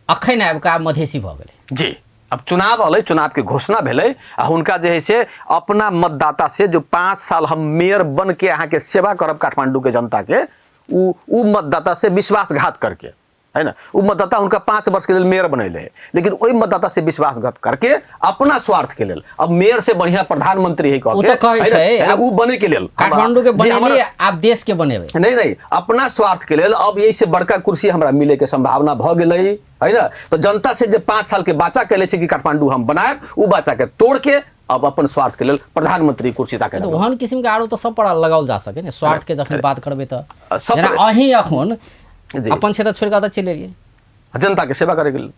अखन आबि कऽ आब मधेसी भऽ गेलै। जी, अब चुनाव अलै, चुनाव के घोषणा भेलै आ हुनका जे है से अपना मतदाता से जो 5 साल हम मेयर बन के अहाँ के सेवा करब काठमांडू के जनता के, उ मतदाता से विश्वासघात करके, है ना, उ मतदाता हुनका 5 वर्ष के लेल मेयर बनैले है, लेकिन ओहि मतदाता से विश्वासघात करके अपना स्वार्थ के लेल अब मेयर से बढ़िया प्रधानमंत्री है कह के, कहै छै उ बने के लेल काठमांडू के बनेलिए, आप देश के बनेबै नहीं, नहीं, अपना स्वार्थ के लेल अब एहि से बड़का कुर्सी हमरा मिले के संभावना भ गेलै, है ना। तो जनता से जे 5 साल के वाचा कैले छै कि काठमांडू हम बनायब, उ वाचा के तोड़ के अब अपन स्वार्थ के लेल प्रधानमंत्री कुर्सी ताके तो ओहन किसिम के आरो तो सब पर लगाओल जा सके ने, स्वार्थ के जखन बात करबै तऽ जेना अहीं अखन अपन क्षेत्र छोड़ि कऽ चलि एलियै जनता के सेवा करे के लेल।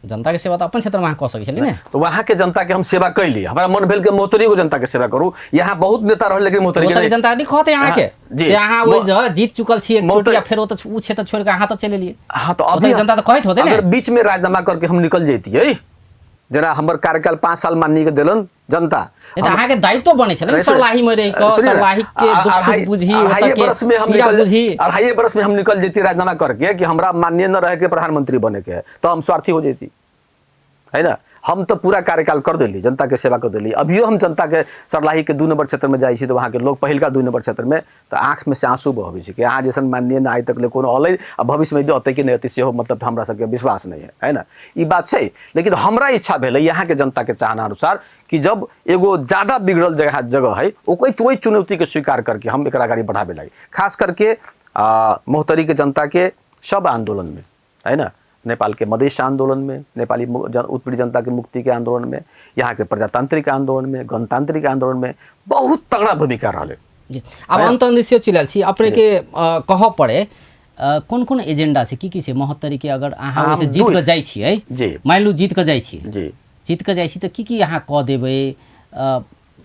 जनता के सेवा तऽ अपन क्षेत्र में अहाँ कऽ सकै छलियै ने, तो वहाँ के जनता के हम सेवा कैली, हमरा मन भेल कि महोत्तरी को जनता के सेवा करू। यहाँ बहुत नेता रहल लेकिन महोत्तरी के जनता नहीं कहते अहाँ के से अहाँ ओहि जगह जीत चुकल छी एक चोटी, या फेर ओतऽ उ क्षेत्र छोड़ि कऽ अहाँ तऽ चलि एलियै। हाँ, तो अभी जनता तऽ कहैत होतै ने, अगर बीच में राजीनामा करके हम निकल जैतियै, जेना हमर कार्यकाल 5 साल माननीय के देलन जनता, अहाँ के दायित्व बनै छलै ने सरलाही में रहि कऽ, सरलाही के दुख सुख बुझी, अढ़ाई बरस में हम निकल, 2.5 बरस में हम निकल जैती राजीनामा करके कि हमरा माननीय न रहे के प्रधानमंत्री बने के है, तो हम स्वार्थी हो जैती, है ना। हम तो पूरा कार्यकाल कर देली, जनता के सेवा कर देली। अभियो हम जनता के सरलाही के 2 नंबर क्षेत्र में जाइ छी तो वहाँ के लोग पहिलका 2 नंबर क्षेत्र में तो आँख में से आंसू बहबै छै कि अहाँ जैसन माननीय न आइ तक ले कोनो अलै आ भविष्य में भी अतै कि नहि अतै सेहो मतलब हमरा सबके विश्वास नहीं है, है ना, ई बात छै। लेकिन हमरा इच्छा भेलै यहाँ के जनता के चाहना अनुसार कि जब एगो ज़्यादा बिगड़ल जगह है ओहि चुनौती के स्वीकार करके हम एकरा अगाडि बढ़ाबे लागी, खास करके महोत्तरी के जनता के सब आंदोलन में, है ना, नेपाल के मधेश आंदोलन में, नेपाली उत्पीड़ित जनता के मुक्ति के आंदोलन में, यहाँ के प्रजातांत्रिक आंदोलन में, गणतांत्रिक आंदोलन में बहुत तगड़ा भूमिका रहले। जी, आब अंत अंत चलि आयल छी, अपने के कहऽ पड़े कोन कोन एजेंडा छै, की की छै महोत्तरी के? अगर अहाँ ओहिसँ जीत कऽ जाइ छियै, मानि लू जीत कऽ जाइ छी, जीत कऽ जाइ छी तऽ की की अहाँ कऽ देबै?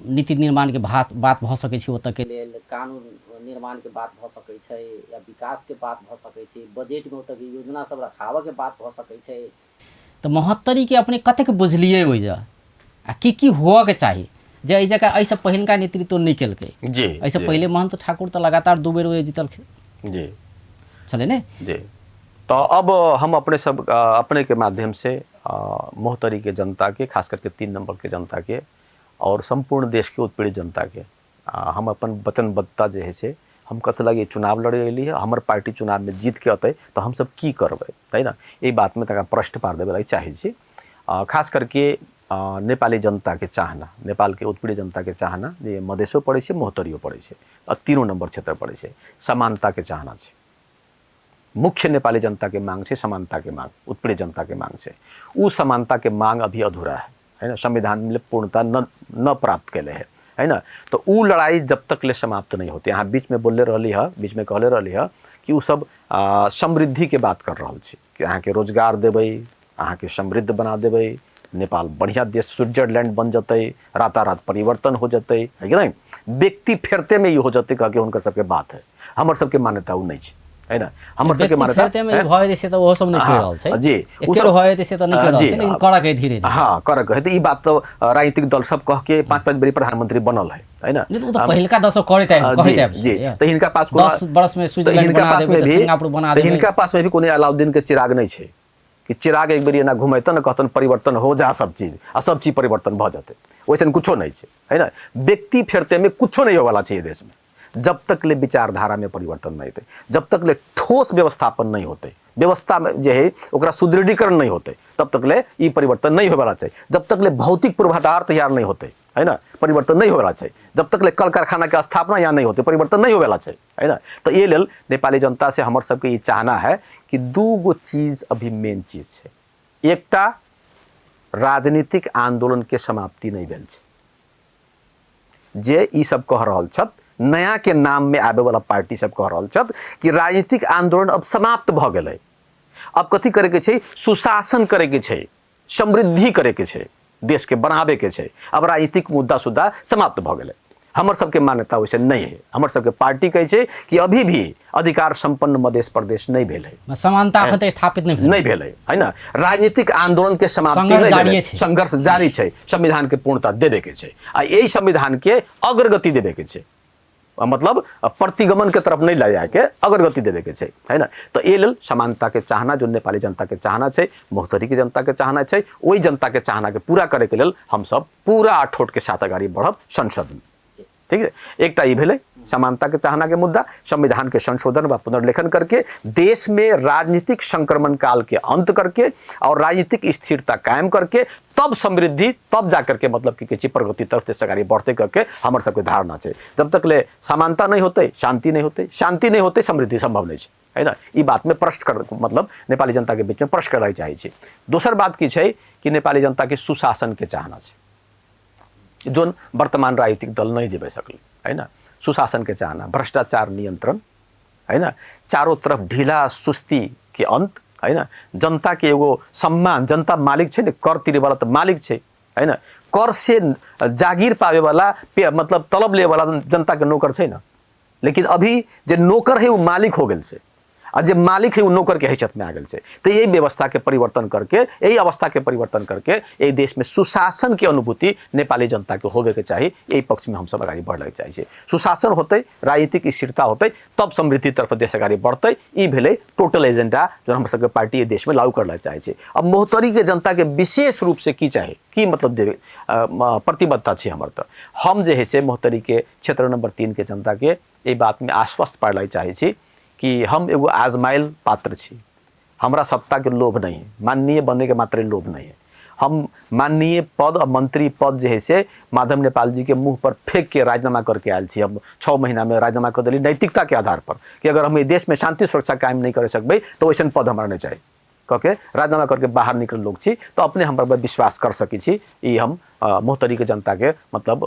नीति निर्माणके बात भऽ सकै छै ओतऽके लेल, कानून निर्माणके बात भऽ सकै छै, या विकासके बात भऽ सकै छै, बजटमे ओतऽके योजना सब रखाबऽके बात भऽ सकै छै। तऽ महोत्तरीके अपने कतेक बुझलियै ओहि जगह आ की की होअके चाही जे एहि जगह एहिसँ पहिलका नेतृत्व नहि केलकै? जी, एहिसँ पहिले महन्त ठाकुर तऽ लगातार 2 बेर ओहि जीतलखिन जी छलै ने। जी, तो अब हम अपने सब अपने के माध्यम से महोत्तरी के जनता के, खास करके 3 नंबर के जनता के और संपूर्ण देश के उत्पीड़ित जनता के हम अपन वचनबद्धता जे है से हम कथी लगी चुनाव लड़े अयली है, हमर पार्टी चुनाव में जीत के अतै तो हम सब की करबै, है ना, एहि बात में तका प्रश्न पार देवे लगी चाहै छी। खास करके नेपाली जनता के चाहना, नेपाल के उत्पीड़ित जनता के चाहना जे मधेशो पड़ै छै, महोत्तरियो पड़ै छै आ 3 नंबर क्षेत्र पड़ै छै, समानता के चाहना छै। मुख्य नेपाली जनता के मांग छै समानता के मांग, उत्पीड़ित जनता के मांग छै। उ समानता के मांग अभी अधूरा है, है ना, संविधान में पूर्णता न प्राप्त कैले है, है ना। तो उ लड़ाई जब तक ले समाप्त नहीं होती, यहाँ बीच में बोलले रहली है, बीच में कहले रहली है कि उ सब समृद्धि के बात कर रहल छी कि अहाँके रोजगार देबै, अहाँके समृद्ध बना देबै, नेपाल बढ़िया देश स्विट्जरलैंड बन जतै, रातारात परिवर्तन हो जतै, है कि नहीं, व्यक्ति फेरते में ई हो जतै कह के हुनकर सबके बात है। हमर सबके मान्यता उ नहीं छै, है ना, हमर सबके मान्यता फेरते में भए जैसे त ओहो सब नहीं कहि रहल छै। जी, उ सब भए जैसे त नहीं कहि रहल छै, लेकिन करक है धीरे धीरे। हां, करक है। त ई बात त राजनीतिक दल सब कह के 5-5 बेरी प्रधानमंत्री बनल है, है ना। उ त पहिलका दस करैत आबि, कहैत आबि। जी, त हिनका पास 10 वर्ष में स्विट्जरलैंड बना देबै, सिंगापुर बना देबै, हिनका पास में भी कोनो अलाउद्दीन के चिराग नहीं छै कि चिराग एक बेर एना घुमेतन कहतन परिवर्तन हो जा सब चीज आ सब चीज परिवर्तन भ जतै, वैसन कुछो नहीं छै, है ना। व्यक्ति फेरते में कुछो नहीं होवाला छै देश में, जब तक ले विचारधारा में परिवर्तन नहीं होते, जब तक ले ठोस व्यवस्थापन नहीं होते, व्यवस्था में जे है ओकरा सुदृढ़ीकरण नहीं होते, तब तक ले ई परिवर्तन नहीं होवाला छै। जब तक ले भौतिक पूर्वाधार तैयार नहीं होते, है ना, परिवर्तन नहीं होवाला छै। जब तक ले कल कारखाना के स्थापना यहाँ नहीं होते, परिवर्तन नहीं होवाला छै, है ना। तो ये लेल नेपाली जनता से हमर सबके ई चाहना है कि दू गो चीज अभी मेन चीज छै। एकटा राजनीतिक आंदोलन के समाप्ति नहीं भेल छै, जे ई सब कह रहल छथि, नया के नाम में आबे वाला पार्टी सब कह रहल छथि कि राजनीतिक आंदोलन अब समाप्त भ गेलै, अब कथी करे के छै, सुशासन करे के छै, समृद्धि करे के छै, देश के बनाबे के छै, अब राजनीतिक मुद्दा सुद्धा समाप्त भ गेलै। हमर सबके मान्यता वैसे नहीं है। हमर सबके पार्टी कहै छै कि अभी भी अधिकार संपन्न मधेश प्रदेश नहीं भेल है, समानता अखन तक स्थापित नहीं भेल, नहीं भेल है, है ना। राजनीतिक आंदोलन के समाप्ति संघर्ष नहीं जारी भेलै, छै। संघर्ष जारी छै, संविधान के पूर्णता देबे के छै आ एहि संविधान के अग्रगति देबे के छै, मतलब प्रतिगमन के तरफ नहीं ले जाके अग्रगति देवे के छै, है ना। तो ये लेल समानता के चाहना जो नेपाली जनता के चाहना छै, महोत्तरी के जनता के चाहना छै, ओहि जनता के चाहना के पूरा करे के लेल हम सब पूरा अठोट के साथ अगाडि बढ़ब संसद में, ठीक है। एकटा ई भेलै समानता के चाहना के मुद्दा, संविधान के संशोधन व पुनर्लेखन करके देश में राजनीतिक संक्रमण काल के अंत करके और राजनीतिक स्थिरता कायम करके तब समृद्धि, तब जा करके मतलब कि किसी प्रगति तरफ देश अगाडि बढ़ते करके हमर सबके धारणा छै। जब तक ले समानता नहीं होते, शांति नहीं होते, शांति नहीं होते समृद्धि संभव नहीं छै, है ना। ई बात में प्रश्न कर, मतलब नेपाली जनता के बीच में प्रश्न करय चाहै छी। दोसर बात की छै कि नेपाली जनता के सुशासन के चाहना छै, जोन वर्तमान राजनीतिक दल नहीं देबे सकलै, है ना। सुशासन के चाहना, भ्रष्टाचार नियंत्रण, है ना, चारों तरफ ढीला सुस्ती के अंत, है ना, जनता के एगो सम्मान, जनता मालिक छै ने, कर तिरे वाला तो मालिक छै, है ना, कर से जागीर पावे वाला, मतलब तलब ले वाला जनता के नौकर छै ना, लेकिन अभी जे नौकर है वो मालिक हो गेल छै आ जे मालिक है वो नौकर के हैसियत में आ गेल छै। तो यही व्यवस्था के परिवर्तन करके, यही अवस्था के परिवर्तन करके एहि देश में सुशासन के अनुभूति नेपाली जनता के होबे के चाही। एहि पक्ष में हम सब अगाडि बढ़े चाहै छी। सुशासन होतै, राजनीतिक स्थिरता होतै, तब समृद्धि तरफ देश अगाडि बढ़तै। ई भेलै टोटल एजेंडा जो हम सबके पार्टी एहि देश में लागू करना चाहै छै। अब महोत्तरी के जनता के विशेष रूप से की चाही, की मतलब देवे, प्रतिबद्धता छै हमर। तऽ हम जे है से महोत्तरी के क्षेत्र नंबर 3 के जनता के एहि बात में आश्वस्त पाड़ै चाहै छी कि हम एगो आजमायल पात्र छी, हमरा सत्ता के लोभ नहीं है, माननीय बने के मात्र लोभ नहीं है। हम माननीय पद और मंत्री पद जे है से माधव नेपाल जी के मुँह पर फेंक के राजीनामा करके आयल छी। हम 6 महीना में राजीनामा कर दिली नैतिकता के आधार पर कि अगर हम देश में शांति सुरक्षा कायम नहीं कर सकबै तो वैसन पद हमरा नहीं चाहिए कह के राजीनामा करके बाहर निकल लोग छी। तो अपने हम पर विश्वास कर सकै छी। ई हम महोत्तरी के जनता के मतलब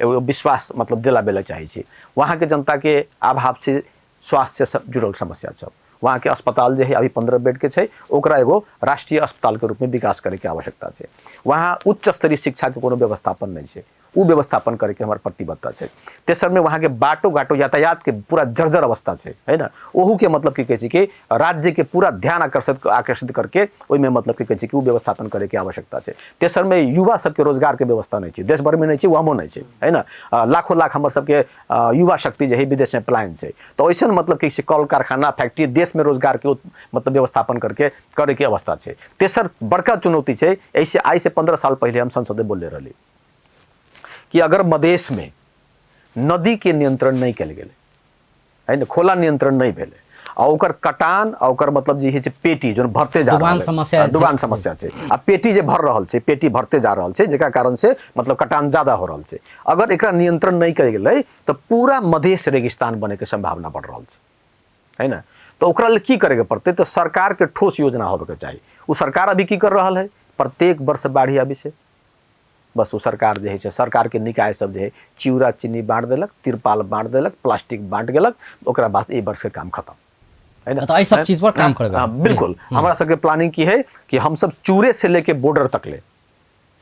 एगो विश्वास मतलब दिलाबे ला चाहै छी। वहाँ के जनता के अभाव से स्वास्थ्य से जुड़ल समस्या सब, वहाँ के अस्पताल जे है अभी 15 बेड के छै, ओकरा एगो राष्ट्रीय अस्पताल के रूप में विकास करे के आवश्यकता छै। वहाँ उच्च स्तरीय शिक्षा के कोनो व्यवस्थापन नहीं छै, उ व्यवस्थापन करे के हमार प्रतिबद्धता छै। तेसर में वहाँ के बाटो घाटो यातायात के पूरा जर्जर अवस्था छै, है ना। ओहू के मतलब की कहै छै कि राज्य के पूरा ध्यान आकर्षित करके ओहिमे मतलब की कहै छै कि उ व्यवस्थापन करे के आवश्यकता छै। तेसर में युवा सबके रोजगार के व्यवस्था नहीं छै, देश भर में नहीं छै, वहाँ नहीं छै, है ना। लाखों लाख हमर सबके युवा शक्ति जे है विदेश में पलायन छै। तो ऐसा मतलब कि कल कारखाना फैक्ट्री देश में रोजगार के मतलब व्यवस्थापन करके करे के अवस्था छै। तेसर बड़का चुनौती छै, ऐसे आइ से 15 साल पहले हम संसद में बोलले रहली कि अगर मधेश में नदी के नियंत्रण नहीं कयल गेलै, है ना, खोला नियंत्रण नहीं भेलै आ ओकर कटान आ ओकर मतलब जे है से पेटी जो भरते जा डुबान रहल है, समस्या छै। डुबान समस्या छै आ पेटी जे भर रहल छै, पेटी भरते जा रहल छै, जेकरा कारण से मतलब कटान ज्यादा हो रहल छै। अगर एकरा नियंत्रण नहीं कयल गेलै तऽ पूरा मधेश रेगिस्तान बने के संभावना बढ़ रहल छै, है ना। तो ओकरा लेल की करे के पड़तै, तो सरकार के ठोस योजना होबे के चाही। उ सरकार अभी की कर रहल है, प्रत्येक वर्ष बाढ़ि आबै छै, बस उ सरकार जे है से सरकार के निकाय सब जे है चिउरा चीनी बाँट देलक, तिरपाल बाँट देलक, प्लास्टिक बाँट गेलक, ओकरा बाद एहि वर्ष के काम खत्म, है ना। तो एहि सब चीज पर काम करबै। हाँ, बिल्कुल। हमरा सबके प्लानिंग की है कि हम सब चूरे से लेके बॉर्डर तक ले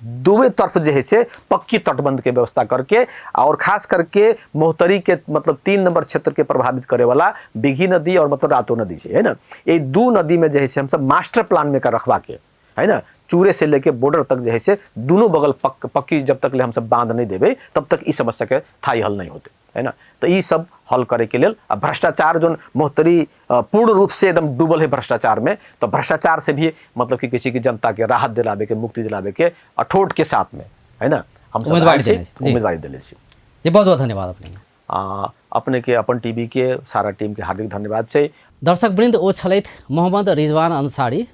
दुवे तरफ जे है से पक्की तटबंध के व्यवस्था करके और खास करके महोत्तरी के मतलब 3 नंबर क्षेत्र के प्रभावित करे वाला बिघी नदी और मतलब रातो नदी से है ना, ये 2 नदी में जे है से हम सब मास्टर प्लान में का रखवा के है ना, चूरे से लेके बॉर्डर तक जे है से दोनों बगल पक्की जब तक ले हम सब बांध नहीं देवे तब तक इस समस्या के थाई हल नहीं होते है ना। तो ये सब हल करे के लेल आ भ्रष्टाचार जो महोत्तरी पूर्ण रूप से एकदम डूबल है भ्रष्टाचार में, तो भ्रष्टाचार से भी मतलब कि किसी की जनता के राहत दिलावे के, मुक्ति दिलावे के अठोट के साथ में है ना हम सब उम्मीदवारी आयल छी, देने छी। जी। उम्मीदवारी देने छी। जी बहुत बहुत धन्यवाद अपने। अपने के अपन टीवी के सारा टीम के हार्दिक धन्यवाद छै। दर्शक वृंद, ओ छलथि मोहम्मद रिजवान अंसारी,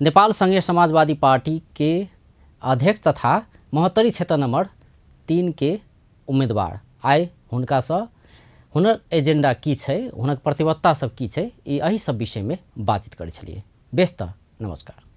नेपाल संघीय समाजवादी पार्टी के अध्यक्ष तथा महोत्तरी क्षेत्र नंबर 3 के उम्मीदवार। आइ हुनकासँ हुनक एजेंडा की छै, हुनक प्रतिबद्धता सब की छै, ई एहि सब विषयमे बातचीत करै छलियै। बेस तऽ नमस्कार।